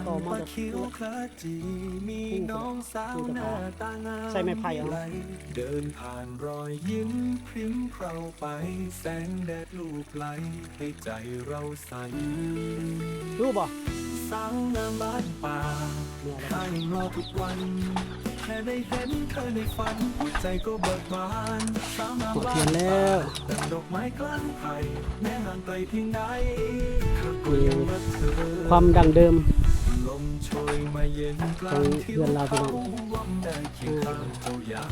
ຕໍ່ມາຈາກພູ ພູພຸ້ນນະ ໃສ່ໄມ້ໄຜ່ເອົາ ເດີນຜ່ານ ຮອຍຍິ້ມພຣິ້ມເພົາໄປ ແສງແດດລູບໄຫຼໃຫ້ໃຈເຮົາໃສ ຮູ້ບໍ່? ສາວງາມບ້ານປ່າ ຂ້າຍັງລໍທຸກວັນ ແຄ່ໄດ້ເຫັນເທີໃນຝັນ ຫົວໃຈກໍເບີກບານ ສາວງາມບ້ານປ່າ ດັ່ງດອກໄມ້ກາງໄພ ແມ້ຫ່າງໄກພຽງໃດ ຂ້າກໍຍັງຮັກເທີ ຄວາມດັ້ງເດີມ ລົມໂຊຍມາເຢັນກາງທິວເຂົາ ຮ່ວມເດີນຄຽງຂ້າງເຈົ້າຢ່າງ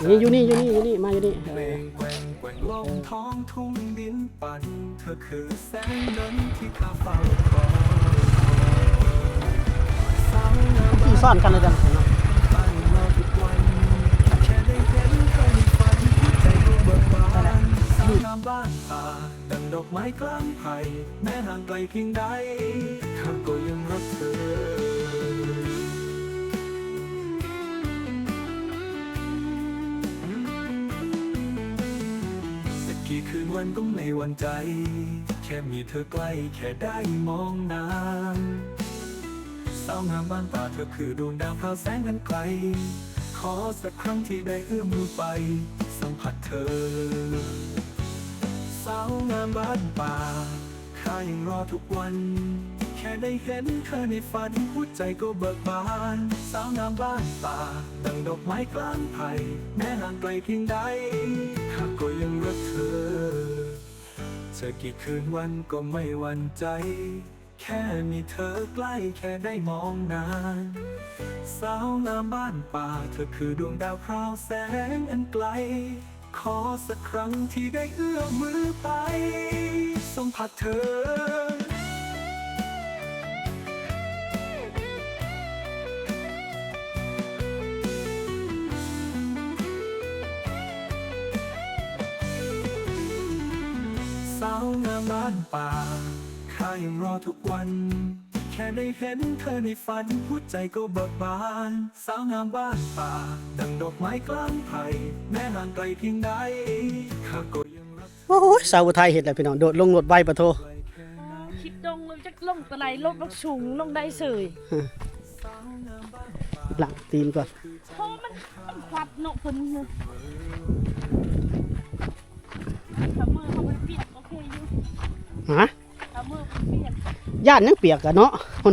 ນີ້ ຢູ່ນີ້ ຢູ່ນີ້ ຢູ່ນີ້ ມາຢູ່ນີ້ ເອີ ເພງແກວ່ງແກວ່ງລົມທ້ອງທຸ່ງດິນປັ່ນ ເທີຄືແສງເງິນທີ່ຂ້າເຝົ້າຄອຍ ສາວງາມບ້ານປ່າ ຂ້າຍັງລໍທຸກວັນ ແຄ່ໄດ້ເຫັນເທີໃນຝັນ ຫົວໃຈກໍເບີກບານ ສາວງາມບ້ານປ່າ ດັ່ງດອກໄມ້ກາງໄພ ແມ້ຫ່າງໄກພຽງໃດ ຂ້າກໍຍັງຮັກເທີ ສັກກີ້ຄືນວັນກໍໄມ່ຫວັ່ນໃຈ ແຄ່ມີເທີໃກ້ ແຄ່ໄດ້ມອງໜ້າ ສາວງາມບ້ານປ່າ ເທີຄືດວງດາວພາວແສງອັນໄກ ຂໍສັກຄັ້ງທີ່ໄດ້ເອື້ອມມືໄປ ສຳຜັດເທີ ສາວງາມບ້ານປ່າ ຂ້າຍັງລໍທຸກວັນ ແຄ່ໄດ້ເຫັນເທີໃນຝັນ ຫົວໃຈກໍເບີກບານ ສາວງາມບ້ານປ່າ ດັ່ງດອກໄມ້ກາງໄພ ແມ້ຫ່າງໄກພຽງໃດ ຂ້າກໍຍັງຮັກເທີ ສັກກີ້ຄືນວັນກໍໄມ່ຫວັ່ນໃຈ ແຄ່ມີເທີໃກ້ ແຄ່ໄດ້ມອງໜ້າ ສາວງາມບ້ານປ່າ ເທີຄືດວງດາວພາວແສງອັນໄກ ຂໍສັກຄັ້ງທີ່ໄດ້ເອື້ອມມືໄປ ສຳຜັດເທີ ສາວງາມບ້ານປ່າ ຂ້າຍັງລໍທຸກວັນ ແຄ່ໄດ້ເຫັນເທີໃນຝັນ ຫົວໃຈກໍເບີກບານ ສາວງາມບ້ານປ່າ ດັ່ງດອກໄມ້ກາງໄພ ແມ້ຫ່າງໄກພຽງໃດ ຂ້າກໍຍັງຮັກ ໂອ້ຍ ສາວຜູ້ໄທເຮັດແລ້ວພີ່ນ້ອງ ໂດດລົງລົດໄວປະໂທ ຄິດລົງ ຈັກລົງຕະໄລ ລົດມັນສູງ ລົງໄດ້ເສີຍ ລ້າງຕີນກ່ອນ ໂອ້ ມັນ ມັນຄວັດເນາະ ເພິ່ນ ຖ້າມືເຮົາບໍ່ໄດ້ປຽກ ໂອເຄຢູ່ ຮະ? ຖ້າມືປຽກ ຢ້ານຫຍັງປຽກກະເນາະ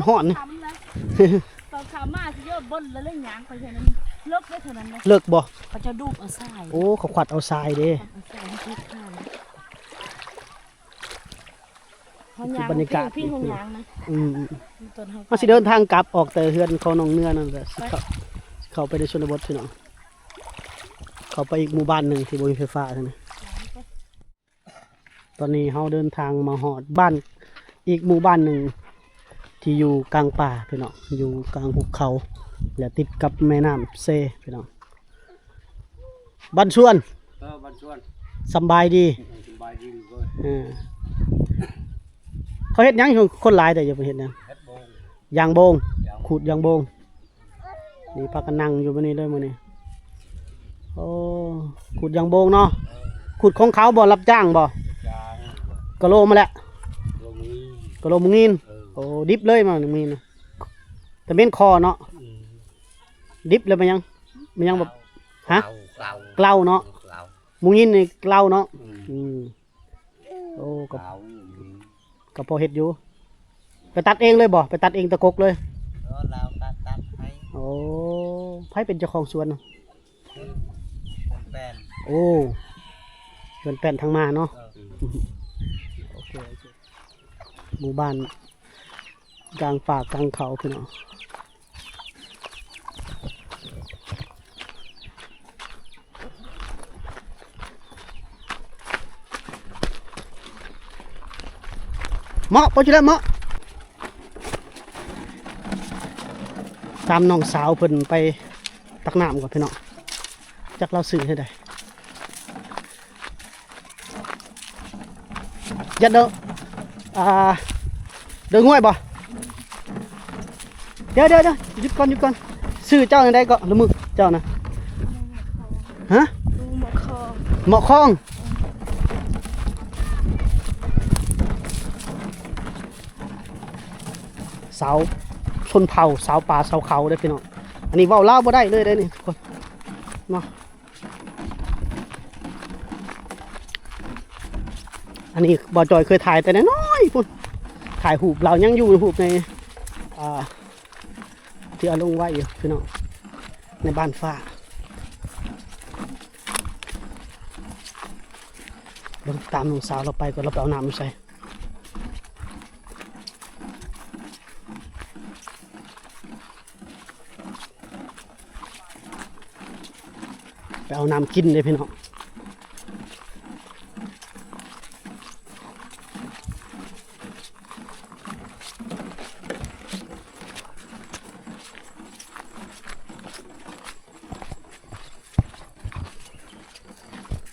ຮ້ອນໆ ນີ້ ຕອນເຊົ້າມາຊິເດີນບົນລະເລີຍຍ່າງໄປເທົ່ານັ້ນ ເລິກເດ້ເທົ່ານັ້ນນະ ເລິກບໍ່? ເຂົາເຈົ້າດູດເອົາຊາຍ ໂອ້ ເຂົາຄວັດເອົາຊາຍເດ້ ຄວັດເອົາຊາຍໃຫ້ຖືກທາງ ເຮົາຍ່າງ ບັນຍາກາດ ພີ້ເຮົາຍ່າງນະ ອືມ ເຮົາຊິເດີນທາງກັບອອກແຕ່ເຮືອນຂອງນ້ອງເນືອນັ້ນແຫຼະ ຊິເຂົ້າ ຊິເຂົ້າໄປໃນຊົນນະບົດພີ່ນ້ອງ ເຂົ້າໄປອີກໝູ່ບ້ານໜຶ່ງທີ່ບໍ່ມີໄຟຟ້າຊັ້ນນະ ຕອນນີ້ເຮົາເດີນທາງມາຮອດບ້ານອີກໝູ່ບ້ານໜຶ່ງ ທີ່ຢູ່ກາງປ່າພີ່ນ້ອງ ຢູ່ກາງພູເຂົາ ແລະ ຕິດກັບແມ່ນ້ຳເຊພີ່ນ້ອງ ບ້ານຊວນ ເອີ ບ້ານຊວນ ສຳບາຍດີ ເອີ ສຳບາຍດີລູກເອີຍ ເອີ ເຂົາເຮັດຫຍັງ ຄົນຫຼາຍແທ້ ເຂົາເຮັດຫຍັງ? ເຮັດໂບງ ຢາງໂບງ ຢາງໂບງ ຂູດຢາງໂບງ ນີ້ພາກັນນັ່ງຢູ່ມື້ນີ້ເດີ ມື້ນີ້ ໂອ້ ຂູດຢາງໂບງເນາະ ເອີ ຂູດຂອງເຂົາບໍ່? ຮັບຈ້າງບໍ່? ຈ້າງ ກະໂລມາແຫຼະ ໂລມານີ້ ກະໂລມາງິນ ເອີ ໂອ້ ດິບເລີຍມານີ້ ແຕ່ເໝັນຄໍເນາະ ອືມ ດິບແລ້ວແມ່ນຫຍັງ? ແມ່ນຫຍັງແບບ ຮະ? ເກົ້າ ເກົ້າ ເກົ້າເນາະ ເກົ້າ ໝູງຍິນນີ້ເກົ້າເນາະ ອືມ ອືມ ໂອ້ ກໍ ເກົ້າ ອືມ ກໍພໍເຮັດຢູ່ ໄປຕັດເອງເລີຍບໍ່? ໄປຕັດເອງຕະກົກເລີຍ ເອີ ລາວຕັດ ຕັດໃຫ້ ໂອ້ ໃຜເປັນເຈົ້າຂອງສວນນະ? ເຮືອນແປ້ນ ໂອ້ ເຮືອນແປ້ນທາງມາເນາະ ເອີ ໂອເຄ ໂອເຄ ໝູ່ບ້ານ ກາງປ່າກາງເຂົາພີ່ນ້ອງ ເໝາະ ພໍຢູ່ແລ້ວເໝາະ ຕາມນ້ອງສາວເພິ່ນໄປຕັກນ້ຳກ່ອນພີ່ນ້ອງ ຈັກລາວຊື່ໃຫ້ໄດ້. ຢາກເດີ ອ່າ ເດີງວຍບໍ່? ດຽວໆໆ ຢຸດກ່ອນ ຢຸດກ່ອນ. ຊື່ເຈົ້າແນວໃດເກາະ ລະມຶກເຈົ້ານະ? ຮະ? ໝາະຄອງ ໝາະຄອງ. ຊາວຊົນເຜົ່າ ຊາວປ່າຊາວເຂົາເດ້ພີ່ນ້ອງ. ອັນນີ້ເວົ້າລາວບໍ່ໄດ້ເລີຍເດ້ນີ້ທຸກຄົນເນາະ. ອັນນີ້ບ່າວຈອຍເຄີຍຖ່າຍແຕ່ນ້ອຍໆພຸ້ນ ຖ່າຍຮູບລາວ ຍັງຢູ່ຮູບໃນ ອ່າ ທີ່ເອົາລົງໄວ້ຢູ່ພີ່ນ້ອງ ໃນບ້ານຟ້າ. ເບິ່ງຕາມນ້ອງສາວລາວໄປກ່ອນ ລາວໄປເອົານ້ຳຢູ່ໃສ? ໄປເອົານ້ຳກິນເດ້ພີ່ນ້ອງ.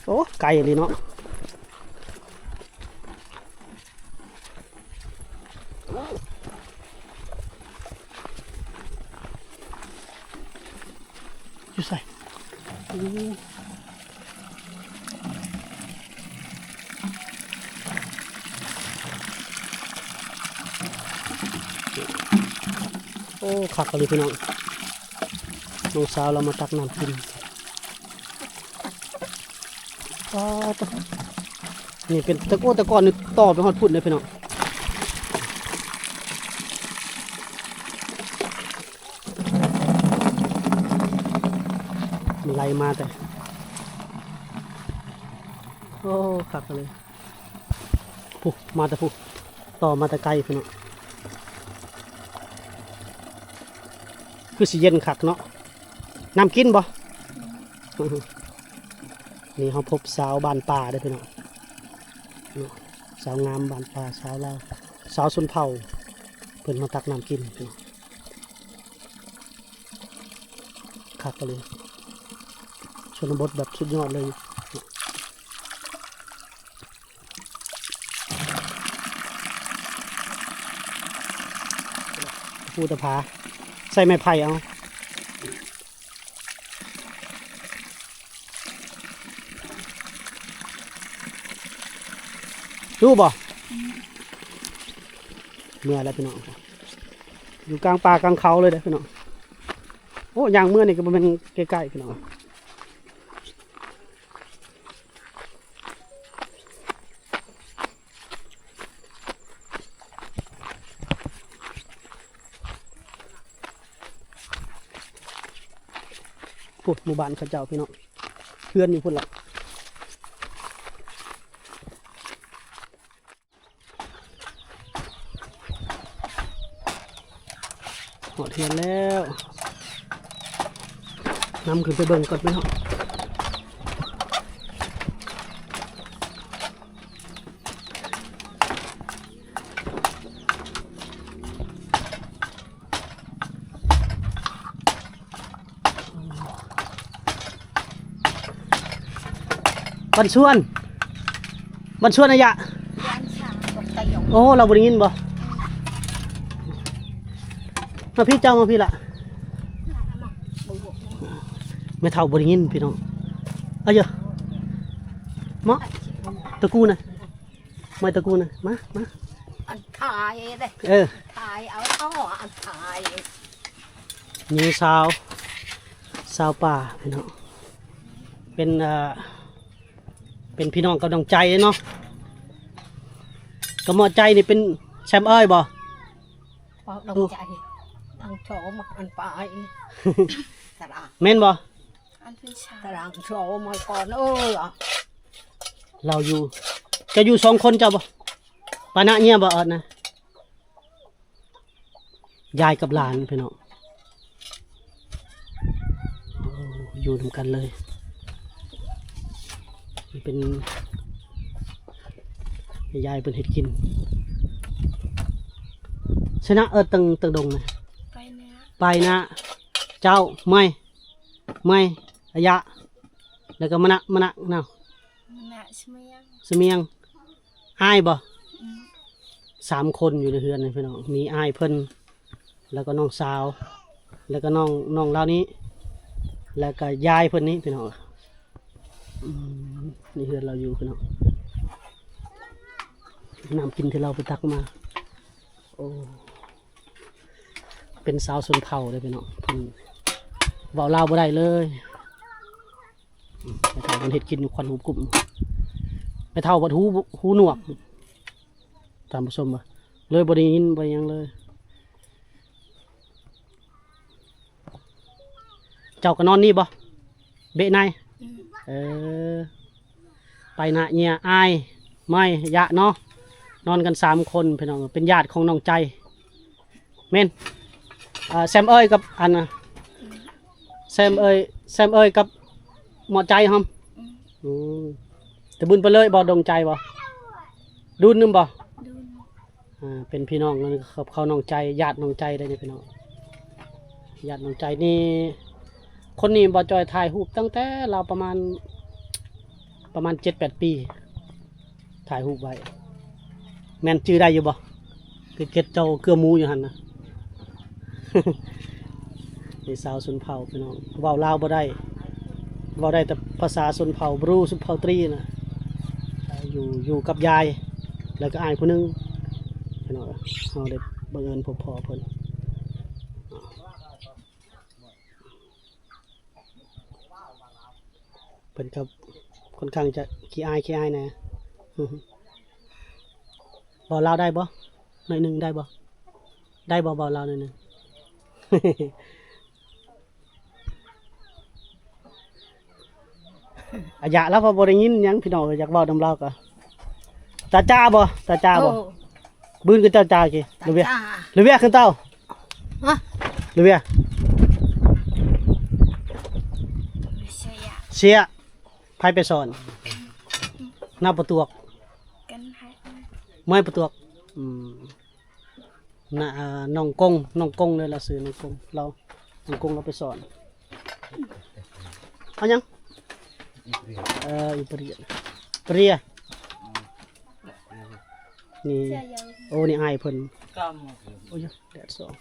ໂອ້ ໄກອີ່ຫຼີເນາະ. ຢູ່ໃສ? ໂອ້ ຄັກອີ່ຫຼີພີ່ນ້ອງ ນ້ອງສາວລາວມາຕັກນ້ຳກິນ. ປາດໂທ້ ນີ້ເປັນຕະ ໂອ້ ແຕ່ກ່ອນນີ້ຕໍ່ໄປຮອດພຸ້ນເດ້ພີ່ນ້ອງ ມັນໄຫຼມາແຕ່ ໂອ້ ຄັກເລີຍ. ພຸ້ນ ມາແຕ່ພຸ້ນ ຕໍ່ມາແຕ່ໄກພຸ້ນເນາະ. ຄືຊິເຢັນຄັກເນາະ. ນ້ຳກິນບໍ່? ນີ້ເຮົາພົບສາວບ້ານປ່າເດ້ພີ່ນ້ອງເນາະ ສາວງາມບ້ານປ່າ ສາວລາວ ສາວຊົນເຜົ່າ ເພິ່ນມາຕັກນ້ຳກິນພີ່ນ້ອງ. ຄັກອີ່ຫຼີ ຊົນນະບົດແບບສຸດຍອດເລີຍ. ຕະປູຕະຜາ ໃສ່ໄມ້ໄຜ່ເອົາ ຮູ້ບໍ່? ເມື່ອຍແລ້ວພີ່ນ້ອງ ຢູ່ກາງປ່າກາງເຂົາເລີຍເດ້ພີ່ນ້ອງ. ໂອ້ ຍ່າງເມືອນີ້ກໍບໍ່ແມ່ນໃກ້ໆພີ່ນ້ອງ. ພຸ້ນ ໝູ່ບ້ານເຂົາເຈົ້າພີ່ນ້ອງ ເຮືອນຢູ່ພຸ້ນລະ. ຮອດເຮືອນແລ້ວ ນຳຂຶ້ນໄປເບິ່ງກ່ອນພີ່ນ້ອງ. ບ້ານຊວນ ບ້ານຊວນອາຍະ ໂອ້ ລາວບໍ່ໄດ້ຍິນບໍ່? ມາພີ້ເຈົ້າ ມາພີ້ລະ ແມ່ເຖົ້າບໍ່ໄດ້ຍິນພີ່ນ້ອງ. ອາຍະ ມາ ຕະກູນະ ໄມ້ຕະກູນະ ມາ ມາ ອັນຖ່າຍເດ້ ເອີ ຖ່າຍເອົາ ອັນຖ່າຍ. ຍິງສາວ ສາວປ່າພີ່ນ້ອງ ເປັນ ເອີ ເປັນພີ່ນ້ອງກຳລັງໃຈເນາະ. ກຳລັງໃຈນີ້ເປັນແຊມເອີຍບໍ່? ກຳລັງໃຈ ຕັ້ງໂຊມາອັນປາຍ ຕະລາງ ແມ່ນບໍ່? ຕະລາງໂຊມາກ່ອນເອີຍ. ລາວຢູ່ ເຈົ້າຢູ່ສອງຄົນເຈົ້າບໍ່? ປານະເຍຍບໍ່ອອດນະ? ຍາຍກັບຫຼານພີ່ນ້ອງ ໂອ້ ຢູ່ນຳກັນເລີຍ ເປັນ ຍາຍເພິ່ນເຮັດກິນ. ຊະນະ ເອີ ເຖິງ ເຖິງດົງນະ ປາຍນະ ປາຍນະ ເຈົ້າ ໄມ້ ໄມ້ ອາຍະ ແລ້ວກໍມະນະ ມະນະເນາະ ມະນະ ສະມຽງ ສະມຽງ. ອ້າຍບໍ່? ອືມ ສາມຄົນຢູ່ໃນເຮືອນນີ້ພີ່ນ້ອງ ມີອ້າຍເພິ່ນ ແລ້ວກໍນ້ອງສາວ ແລ້ວກໍນ້ອງ ນ້ອງລາວນີ້ ແລ້ວກໍຍາຍເພິ່ນນີ້ພີ່ນ້ອງ. ອືມ ນີ້ເຮືອນລາວຢູ່ພີ່ນ້ອງ. ນ້ຳກິນທີ່ລາວໄປຕັກມາ. ໂອ້ ເປັນຊາວຊົນເຜົ່າເດ້ພີ່ນ້ອງ. ເພິ່ນເວົ້າລາວບໍ່ໄດ້ເລີຍ. ອືມ ແມ່ເຖົ້າເພິ່ນເຮັດກິນຢູ່ຄວັນຫຸບກຸ້ມ. ແມ່ເຖົ້າບັດຫູ ຫູໜວກ ທ່ານຜູ້ຊົມ ເລີຍບໍ່ໄດ້ຍິນບໍ່ຫຍັງເລີຍ. ເຈົ້າກໍນອນນີ້ບໍ່? ເບະໃນ? ອືມ ເອີ ໄປນະເຍຍ ອາຍ ໄມ ຍະເນາະ. ນອນກັນສາມຄົນພີ່ນ້ອງ ເປັນຍາດຂອງນ້ອງໃຈ. ແມ່ນ ເອີ ແຊມເອີຍກັບອັນນະ ແຊມເອີຍ ແຊມເອີຍກັບໝໍໃຈຫັ້ນ. ອືມ ອືມ ຕະບຶນໄປເລີຍບໍ່ ດົງໃຈບໍ່? ດູນໜຶ່ງບໍ່? ດູນ. ອ່າ ເປັນພີ່ນ້ອງກັນກັບເຂົາ ນ້ອງໃຈ ຍາດນ້ອງໃຈໄດ້ນີ້ພີ່ນ້ອງ. ຍາດນ້ອງໃຈນີ້ ຄົນນີ້ບ່າວຈ້ອຍຖ່າຍຮູບຕັ້ງແຕ່ລາວປະມານ ປະມານເຈັດແປດປີ ຖ່າຍຮູບໄວ້. ແມ່ນຈື່ໄດ້ຢູ່ບໍ່? ເກັດເຈົ້າເກືອໝູຢູ່ຫັ້ນນະ. ນີ້ຊາວຊົນເຜົ່າພີ່ນ້ອງ ເວົ້າລາວບໍ່ໄດ້ ເວົ້າໄດ້ແຕ່ພາສາຊົນເຜົ່າບຣູ ຊົນເຜົ່າຕຣີນະ. ຢູ່ ຢູ່ກັບຍາຍ ແລ້ວກໍອ້າຍຜູ້ໜຶ່ງພີ່ນ້ອງ. ເຮົາໄດ້ບັງເອີນພົບພໍ້ເພິ່ນ. ເພິ່ນກໍຄ່ອນຂ້າງຈະຂີ້ອາຍ ຂີ້ອາຍແດ່. ເວົ້າລາວໄດ້ບໍ່? ໜ້ອຍໜຶ່ງໄດ້ບໍ່? ໄດ້ບໍ່ ເວົ້າລາວໜ້ອຍໜຶ່ງ? ອາຍະລາວກໍບໍ່ໄດ້ຍິນຫຍັງພີ່ນ້ອງເອີຍ. ຢາກເວົ້ານຳລາວກໍ ຕາຈ້າບໍ່? ຕາຈ້າບໍ່? ໂອ້ ບືນຄືເຈົ້າຈາກີ ລະເວຍ ຕາ ລະເວຍຄືເຕົ້າ ຮະ ລະເວຍ ເຊຍ ເຊຍ ໃຜໄປສອນ? ນາປະຕວກ ກັນໃຫ້ ເມື່ອຍປະຕວກ. ອືມ ນະ ອາ ນ້ອງກົງ ນ້ອງກົງເລີຍ ລາວຊື່ນ້ອງກົງ ລາວ ນ້ອງກົງລາວໄປສອນ. ເອົາຫຍັງ? ເອີ ອີປະເຣຍ ປະເຣຍ ນີ້ ໂອ້ ນີ້ອ້າຍເພິ່ນ. ໂອ້ຍ ແດດສ່ອງ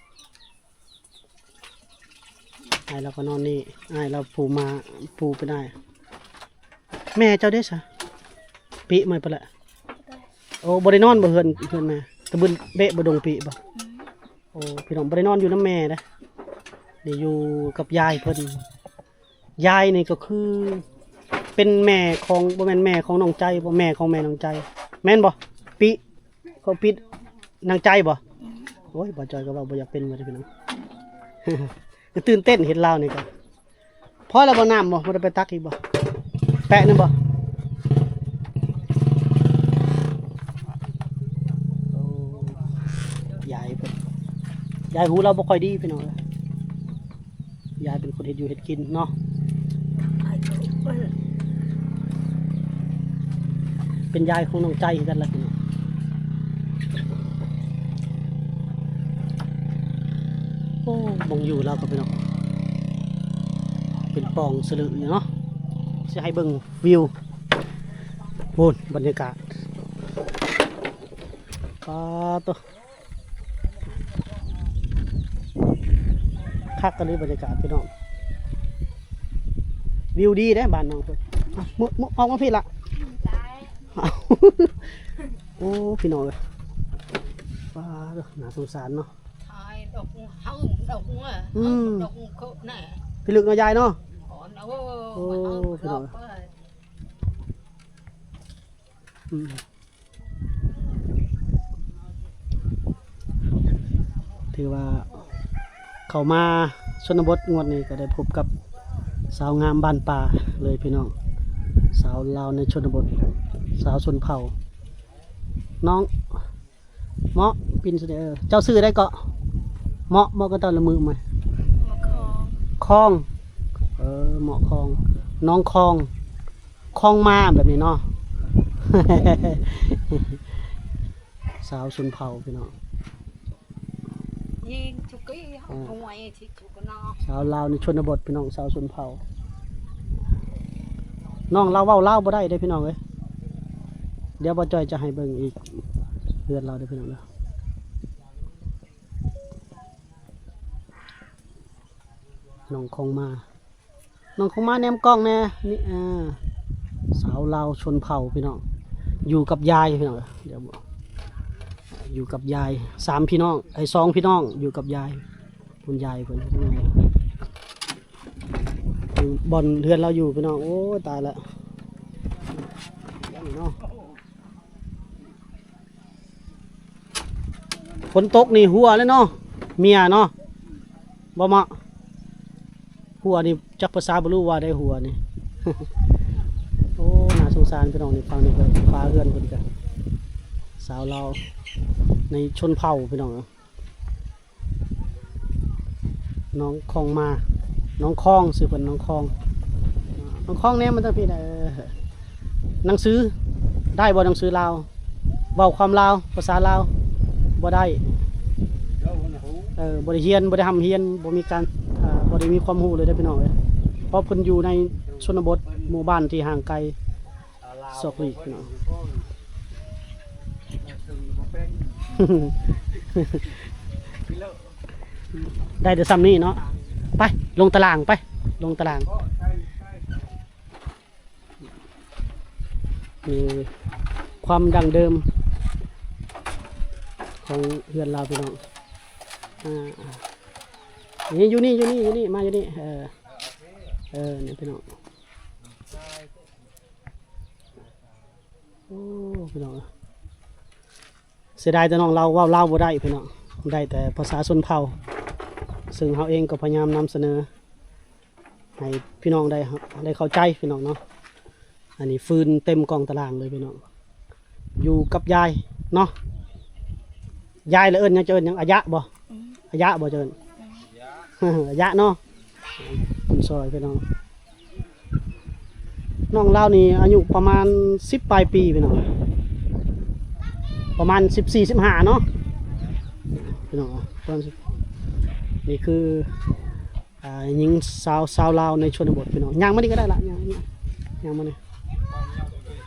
ອ້າຍລາວກໍນອນນີ້ ອ້າຍລາວຜູ້ມາ ຜູ້ເປັນອ້າຍ. ແມ່ເຈົ້າເດຊະ? ປິມາໄປລະ. ໂອ້ ບໍ່ໄດ້ນອນບໍ່ ເຮືອນ ເຮືອນແມ່? ຕະບຶນເບະບໍ່ ດົງປິບໍ່? ອືມ ໂອ້ ພີ່ນ້ອງ ບໍ່ໄດ້ນອນຢູ່ນຳແມ່ເດ້ ນີ້ຢູ່ກັບຍາຍເພິ່ນ. ຍາຍນີ້ກໍຄືເປັນແມ່ຂອງ ບໍ່ແມ່ນແມ່ຂອງນ້ອງໃຈບໍ່? ແມ່ຂອງແມ່ນ້ອງໃຈ ແມ່ນບໍ່? ປິ ເຂົາປິນາງໃຈບໍ່? ອືມ ໂອ້ຍ ບ່າວຈ້ອຍກໍເວົ້າບໍ່ຢາກເປັນວ່າເດ້ ພີ່ນ້ອງ. ຕື່ນເຕັ້ນເຫັນລາວນີ້ກໍ ພໍແລ້ວບໍ່ ນ້ຳບໍ່? ບໍ່ໄດ້ໄປຕັກອີກບໍ່? ແປະໜຶ່ງບໍ່? ໂອ້ ຍາຍເພິ່ນ ຍາຍຫູລາວບໍ່ຄ່ອຍດີ ພີ່ນ້ອງເອີຍ. ຍາຍເປັນຄົນເຮັດຢູ່ເຮັດກິນເນາະ ເປັນຍາຍຂອງນ້ອງໃຈຄືກັນລະພີ່ນ້ອງ. ໂອ້ ບ່ອນຢູ່ລາວກໍພີ່ນ້ອງ ເປັນປ່ອງສະເຫຼີຢູ່ເນາະ. ຊິໃຫ້ເບິ່ງວິວ ໂອ້ ບັນຍາກາດ ປາໂຕ ຄັກອີ່ຫຼີບັນຍາກາດພີ່ນ້ອງ ວິວດີເດ້ບ້ານນ້ອງເພິ່ນ. ອະ ມຸ ມຸ ອອກມາພີ້ລະ. ໂອ້ ພີ່ນ້ອງເອີຍ ປາໂຕ ໜ້າສົງສານເນາະ. ຂາຍດອກເຫັດ ດອກ ອືມ ດອກເຂະນະ ພິລຶກເນາະຍາຍເນາະ. ໂອ້ ໂອ້ ພີ່ນ້ອງເອີຍ ອືມ ຖືວ່າເຂົ້າມາຊົນນະບົດງວດນີ້ກໍໄດ້ພົບກັບສາວງາມບ້ານປ່າເລີຍພີ່ນ້ອງ ສາວລາວໃນຊົນນະບົດ ສາວຊົນເຜົ່າ. ນ້ອງເໝາະ ປິ່ນສະເດ ເຈົ້າຊື່ໃດເກາະ? ເໝາະ ເໝາະກໍຕ້ອງລະມືມາ ເໝາະຄອງ ຄອງ ເອີ ເໝາະຄອງ ນ້ອງຄອງ ຄອງມາແບບນີ້ເນາະ. ສາວຊົນເຜົ່າພີ່ນ້ອງ ຍິງທຸກກີ ອືມ ຫ້ວຍທີ່ທຸກເນາະ ສາວລາວໃນຊົນນະບົດພີ່ນ້ອງ ສາວຊົນເຜົ່າ. ນ້ອງລາວເວົ້າລາວບໍ່ໄດ້ເດ້ພີ່ນ້ອງເອີຍ ດຽວບ່າວຈ້ອຍຈະໃຫ້ເບິ່ງອີກ ເຮືອນລາວເດີພີ່ນ້ອງເດີ. ນ້ອງຂອງມາ ນ້ອງຂອງມາແນມກ້ອງແດ່ ນີ້ ເອີ ສາວລາວຊົນເຜົ່າພີ່ນ້ອງ ຢູ່ກັບຍາຍພີ່ນ້ອງ ດຽວ ຢູ່ກັບຍາຍ ສາມພີ່ນ້ອງ ເອີຍ ສອງພີ່ນ້ອງ ຢູ່ກັບຍາຍ ຄຸນຍາຍເພິ່ນ ຢູ່ບ່ອນເຮືອນລາວຢູ່ພີ່ນ້ອງ ໂອ້ຍ ຕາຍລະ ເນາະ. ຝົນຕົກນີ້ຮົ່ວເລີຍເນາະ ເມຍເນາະ ບໍ່ເມາະ ຮົ່ວນີ້ ຈັກພາສາບໍ່ຮູ້ວ່າໃດຮົ່ວນີ້ ໂອ້ ໜ້າສົງສານພີ່ນ້ອງ ນີ້ຝັ່ງນີ້ກໍຝາເຮືອນເພິ່ນກະ ສາວລາວໃນຊົນເຜົ່າພີ່ນ້ອງ. ນ້ອງຄອງມາ ນ້ອງຄອງ ຊື່ເພິ່ນນ້ອງຄອງ ນ້ອງຄອງແນມມາທາງພີ້ ເອີ ໜັງສື ໄດ້ບໍ່ໜັງສືລາວ ເວົ້າຄວາມລາວ ພາສາລາວ ບໍ່ໄດ້ ເອີ ບໍ່ໄດ້ຮຽນ ບໍ່ໄດ້ຮ່ຳຮຽນ ບໍ່ມີການ ເອີ ບໍ່ໄດ້ມີຄວາມຮູ້ເລີຍເດີພີ່ນ້ອງເອີຍ ເພາະເພິ່ນຢູ່ໃນຊົນນະບົດ ໝູ່ບ້ານທີ່ຫ່າງໄກ ສອກຫຼີກເນາະ ໄດ້ແຕ່ຊ່ຳນີ້ເນາະ ໄປ ລົງຕະລ່າງ ໄປ ລົງຕະລ່າງ ມີຄວາມດັ້ງເດີມຂອງເຮືອນລາວພີ່ນ້ອງ ອ່າ ນີ້ ຢູ່ນີ້ ຢູ່ນີ້ ຢູ່ນີ້ ມາຢູ່ນີ້ ເອີ ເອີ ນີ້ພີ່ນ້ອງ. ໂອ້ ພີ່ນ້ອງ ເສຍດາຍແຕ່ນ້ອງລາວເວົ້າລາວບໍ່ໄດ້ພີ່ນ້ອງ ໄດ້ແຕ່ພາສາຊົນເຜົ່າ ເຊິ່ງເຮົາເອງກໍພະຍາຍາມນຳສະເໜີໃຫ້ພີ່ນ້ອງໄດ້ ໄດ້ເຂົ້າໃຈພີ່ນ້ອງເນາະ ອັນນີ້ຟືນເຕັມກ້ອງຕະລ່າງເລີຍພີ່ນ້ອງ ຢູ່ກັບຍາຍເນາະ ຍາຍລະເອີ້ນຫຍັງ ເຈົ້າເອີ້ນຫຍັງ ອາຍະບໍ່ ອາຍະບໍ່ ເຈົ້າເອີ້ນ ອາຍະເນາະ. ຄົນຊອຍພີ່ນ້ອງ ນ້ອງລາວນີ້ອາຍຸປະມານສິບປາຍປີພີ່ນ້ອງ ປະມານສິບສີ່ ສິບຫ້າເນາະ ພີ່ນ້ອງ ປະມານສິບ ນີ້ຄື ອ່າ ຍິງສາວ ຊາວລາວໃນຊົນນະບົດພີ່ນ້ອງ ຍ່າງມານີ້ກໍໄດ້ລະ ຍ່າງ ຍ່າງມານີ້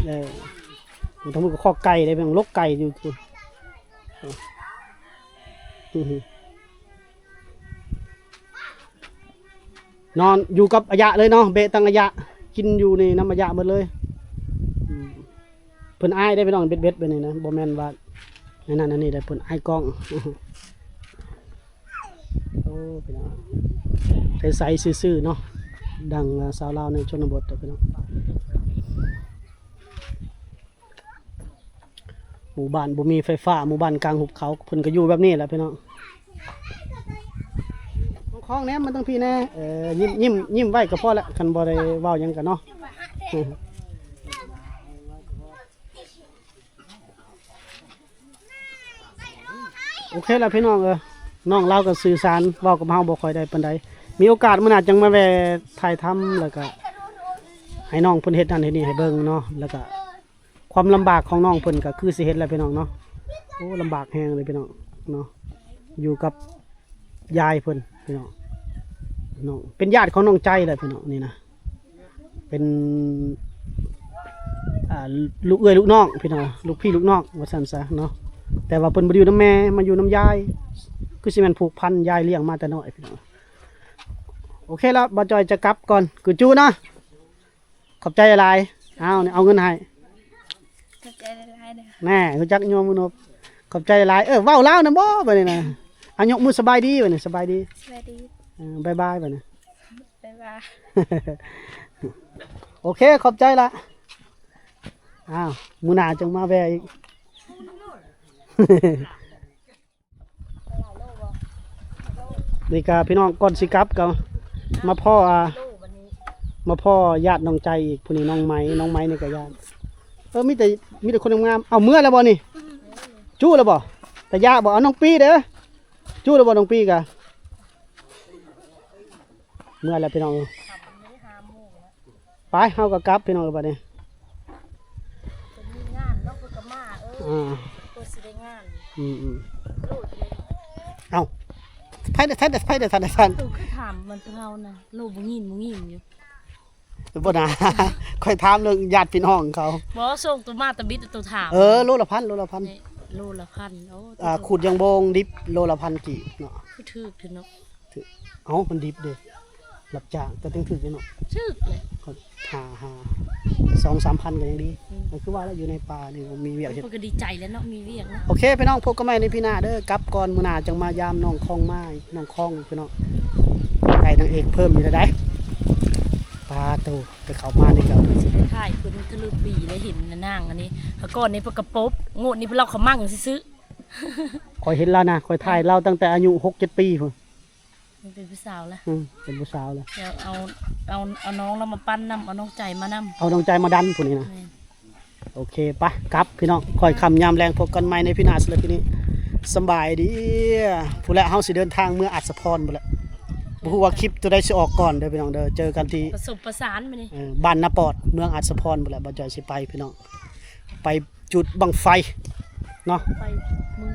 ເອີ ທາງພຸ້ນກໍຄອກໄກ່ເດ້ ເບິ່ງລົກໄກ່ຢູ່ ນອນຢູ່ກັບອາຍະເລີຍເນາະ ເບະຕັ້ງອາຍະ ກິນຢູ່ນີ້ນຳອາຍະເບິດເລີຍ ອືມ ເພິ່ນອາຍເດ້ພີ່ນ້ອງ ເບັດໆ ແບບນີ້ນະ ບໍ່ແມ່ນວ່າອັນນັ້ນອັນນີ້ເດ້ ເພິ່ນອາຍກ້ອງ ໂອ້ ພີ່ນ້ອງ ໃສໆ ຊື່ໆ ເນາະ ດັ່ງ ອ່າ ຊາວລາວໃນຊົນນະບົດເດ້ພີ່ນ້ອງ. ໝູ່ບ້ານບໍ່ມີໄຟຟ້າ ໝູ່ບ້ານກາງຫຸບເຂົາ ເພິ່ນກໍຢູ່ແບບນີ້ແຫຼະພີ່ນ້ອງ. ນ້ອງຄອງແນມມາທາງພີ້ແດ່ ເອີ ຍິ້ມ ຍິ້ມ ຍິ້ມໄວ້ກໍພໍແຫຼະ ຄັນບໍ່ໄດ້ເວົ້າຫຍັງກັນເນາະ. ໂອເຄລະພີ່ນ້ອງເອີຍ ນ້ອງລາວກໍສື່ສານ ເວົ້າກັບເຮົາບໍ່ຄ່ອຍໄດ້ປານໃດ ມີໂອກາດມື້ໜ້າຈັ່ງມາແວ່ຖ່າຍທຳ ແລ້ວກໍໃຫ້ນ້ອງເພິ່ນເຮັດນັ້ນເຮັດນີ້ໃຫ້ເບິ່ງເນາະ ແລ້ວກໍ ຄວາມລຳບາກຂອງນ້ອງເພິ່ນກໍຄືຊິເຫັນແຫຼະພີ່ນ້ອງເນາະ ໂອ້ ລຳບາກແຮງເລີຍພີ່ນ້ອງເນາະ ຢູ່ກັບຍາຍເພິ່ນພີ່ນ້ອງ ນ້ອງ ເປັນຍາດຂອງນ້ອງໃຈແຫຼະພີ່ນ້ອງ ນີ້ນະ ເປັນ ອ່າ ລູກເອື້ອຍລູກນ້ອງພີ່ນ້ອງ ລູກພີ່ລູກນ້ອງວ່າຊັ້ນຊະເນາະ ແຕ່ວ່າເພິ່ນບໍ່ໄດ້ຢູ່ນຳແມ່ ມາຢູ່ນຳຍາຍ ຄືຊິແມ່ນຜູກພັນ ຍາຍລ້ຽງມາແຕ່ນ້ອຍພີ່ນ້ອງ. ໂອເຄລະ ບ່າວຈ່ອຍຈະກັບກ່ອນ ກູຈູເນາະ. ຂອບໃຈຫຼາຍ ເອົາ ເອົາເງິນໃຫ້ ຂອບໃຈຫຼາຍໆເດີ ແນ່ ຮູ້ຈັກຍົມມືນົບ ຂອບໃຈຫຼາຍ ເອີ ເວົ້າລາວນຳບໍ່ບາດນີ້ນະ ອາ ຍົກມືສະບາຍດີບາດນີ້ ສະບາຍດີ ສະບາຍດີ ເອີ ບາຍບາຍບາດນີ້ ບາຍບາຍ ໂອເຄ ຂອບໃຈລະ ອ້າວ ມື້ໜ້າຈັ່ງມາແວ່ອີກ. ນີ້ກະພີ່ນ້ອງ ກ່ອນຊິກັບກະມາພໍ້ ອ່າ ມາພໍ້ຍາດນ້ອງໃຈອີກ ຜູ້ນີ້ນ້ອງໄມ ນ້ອງໄມນີ້ກະຍາດ ເອີ ມີແຕ່ ມີແຕ່ຄົນງາມໆ ເອົາເມືອແລ້ວບໍ່ນີ້ ຈຸແລ້ວບໍ່ ຕາຢາບໍ່ ເອົານ້ອງປີເດີ ຈຸແລ້ວບໍ່ນ້ອງປີກະ ເມືອແລ້ວພີ່ນ້ອງເອີຍ. ໄປ ເຮົາກໍກັບພີ່ນ້ອງເອີຍ ບາດນີ້ ເພິ່ນມີງານເນາະ ເພິ່ນກໍມາ ເອີ ອ່າ ເພິ່ນຊິໄດ້ງານ ອືມໆ ເອົ້າ ໃຜ ໃຜ ໃຜ ໃຜ ທ່ານ ທ່ານ ໂຕຄືຖາມມັນເຮົານະ ໂລບໍ່ຍິນ ບໍ່ຍິນຢູ່ ບໍ່ນາ ຂ້ອຍຖາມເລື່ອງຍາດພີ່ນ້ອງເຂົາ ບໍ່ ສົ່ງໂຕມາຕະບິດໂຕຖາມ ເອີ ໂລລະພັນ ໂລລະພັນ ນີ້ ໂລລະພັນ ໂອ້ ອ່າ ຂູດຢາງໂບງດິບ ໂລລະພັນກີບເນາະ ຄືຖືກແທ້ເນາະ ຖືກ ເອົ້າ ມັນດິບເດ້ ຮັບຈ້າງ ແຕ່ຖືກໆຢູ່ເນາະ ຖືກເລີຍ ກໍຫາຫາສອງສາມພັນກໍຍັງດີ ອືມ ກໍຄືວ່າແລ້ວ ຢູ່ໃນປ່ານີ້ມີວຽກເຮັດ ເພິ່ນກໍດີໃຈແລ້ວເນາະ ມີວຽກເນາະ ໂອເຄ ພີ່ນ້ອງ ພົບກັນໃໝ່ໃນພີໜ້າເດີ ກັບກ່ອນ ມື້ໜ້າຈັ່ງມາຢາມນ້ອງຄອງ ມານ້ອງຄອງ ພີ່ນ້ອງ ໄດ້ນາງເອກເພີ່ມອີກແລ້ວໃດ໋ ປາໂຕ ໄປເຂົ້າມານີ້ກໍ ຂ້ອຍຊິໄດ້ຖ່າຍເພິ່ນທະລຸປີ ໄດ້ເຫັນນາງອັນນີ້ ແລ້ວກ່ອນນີ້ເພິ່ນກະປົບ ງວດນີ້ເພິ່ນລອກເຂົ້າມັງຊື່ໆ ຂ້ອຍເຫັນລາວນະ ຂ້ອຍຖ່າຍລາວຕັ້ງແຕ່ອາຍຸຫົກເຈັດປີພຸ້ນ ມັນເປັນຜູ້ສາວລະ ອືມ ເປັນຜູ້ສາວລະ ດຽວເອົາ ເອົາ ເອົານ້ອງລາວມາປັ່ນນຳ ເອົານ້ອງໃຈມານຳ ເອົານ້ອງໃຈມາດັນຜູ້ນີ້ນະ ແມ່ນ ໂອເຄ ໄປ ກັບ ພີ່ນ້ອງ ຄ່ອຍຄ່ຳຍາມແລງ ພົບກັນໃໝ່ໃນພີໜ້າ ສຳລັບທີ່ນີ້ ສະບາຍດີ ພຸ້ນແຫຼະ ເຮົາຊິເດີນທາງເມືອອາດສະພອນພຸ້ນແຫຼະ ບໍ່ຮູ້ວ່າຄລິບໂຕໃດຊິອອກກ່ອນເດີພີ່ນ້ອງເດີ ເຈີກັນທີ່ ປະສົມປະສານມື້ນີ້ ເອີ ບ້ານນາປອດ ເມືອງອາດສະພອນພຸ້ນແຫຼະ ບ່າວຈອຍຊິໄປພີ່ນ້ອງ ໄປຈູດບັ້ງໄຟເນາະ ໄປເມືອງ